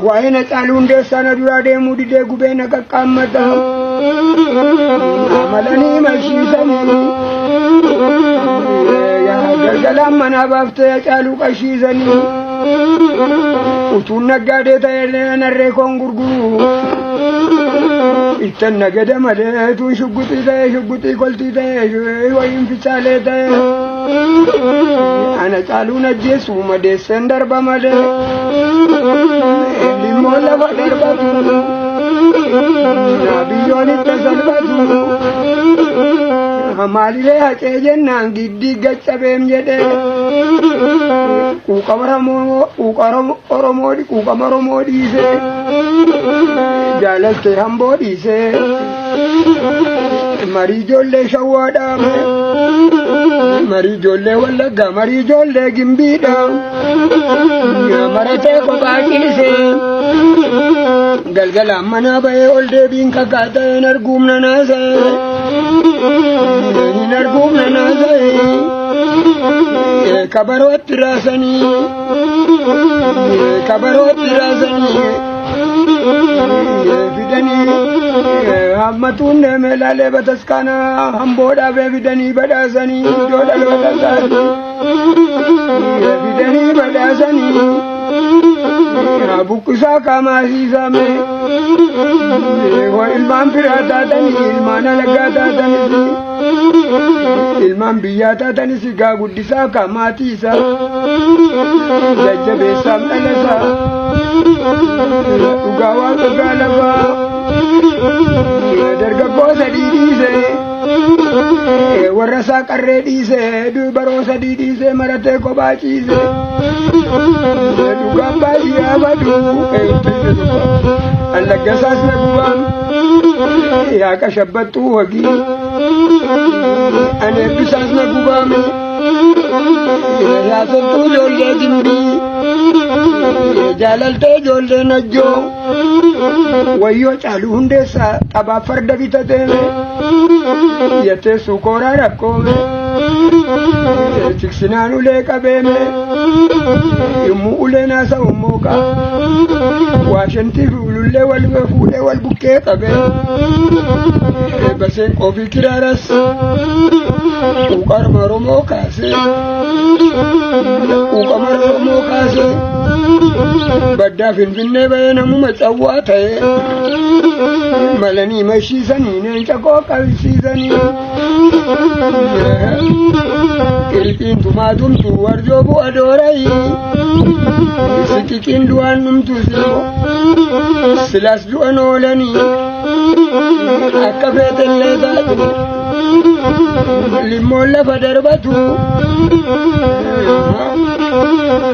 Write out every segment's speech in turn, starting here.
Waa'ee na caaluu hundeessaa na duraa deemuu didee gubee na qaqqaammata. Amalanii mashiisanii. Galgalaan manaa baaftee caaluu qashiisanii. Utuun naggaadee ta'ee narree koon gurguru. Ittan nagada malee utuun shugguxii ta'ee shugguxii koltii ta'ee wayiin ficaalee ta'ee. Ana caaluun ajjeesu madeesseen darba malee. Limmoo lafa darbatu. Biyyoon itti salphatu. Maalilee hacee jennaan giddii gaccabeem jedhee. Quuqama Oromoo quuqama Oromoo dhiisee. Jaalaltee hamboo dhiisee. Marii ijoollee shawwaa dhaame. Marii ijoollee wallaggaa marii ijoollee gimbiidha. Maratee kophaa ciisee. Galgalaan manaa bahee ol deebiin kakaa ta'een arguum nanaasa'e. Hin arguum nanaasa'e. Kabarootti raasanii. Kabarootti raasanii. Fidanii hammatuun deemee laalee bataskaana hamboo dhaabee fidanii badhaasanii iddoo dhaloota isaanii. Fidanii badhaasanii. Buqqisaa qaamaasiisame. Ilmaan firaa taatanii ilmaan alagaa taatanis ilmaan biyyaa taatanis gaa guddisaa ka maatii isaa jajjabeessaaf dhalasaa dhugaa waan dhugaa lafaa dargaggoo sadii dhiise warra isaa qarree dhiise baroo sadii dhiise maratee kophaa ciise dhugaan baay'ee abadu allaggasaas na gubaan yaa qashabbattuu wagii ani eebbisaas na gubaame yaasottuu ijoollee gimbii jaalaltee ijoollee najjoo wayyoo caaluu hundeessaa xabaaf farda bitateeme yatteessuu kooraa rakkoome tiksinaan ulee qabeeme yommuu uleen haasa'u mooqa waashantii fi ulullee wal fuudhee wal bukkee qabee baseen qoofii kiraaras quuqarma Oromoo kaasee quuqama Oromoo kaasee baddaa Finfinnee bahee namuma cawwaa ta'ee malanii mashiisanii leenca koo qabsiisanii qilxiin tumaa tumtu warjoo bu'a doorayi siqiqiin du'aan dhumtu silaas du'an oolanii akka feetellee taatu limmoon lafa darbatu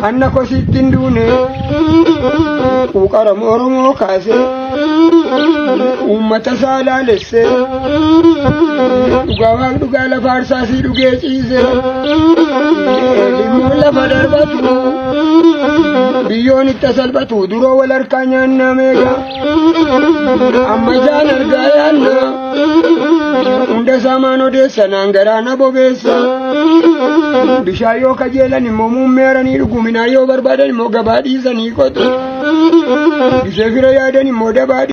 hanna kosiitti hin duune quuqarama Oromoo kaasee uummata isaa laalessee dhugaa waan dhugaa lafa aarsaasii dhugee ciise limmoon lafa darbatu biyyoon itti salphatu duroo wal harkaa nyaannaa meeqa amma ijaan argaa yaanna hunda isaa maan odeessa naan garaa na bobeessa bishaan yoo kajeelan immoo muummee haranii dhugu midhaan yoo barbaadan immoo gabaa dhiisanii qotu gisee fira yaadan immoo dabaa.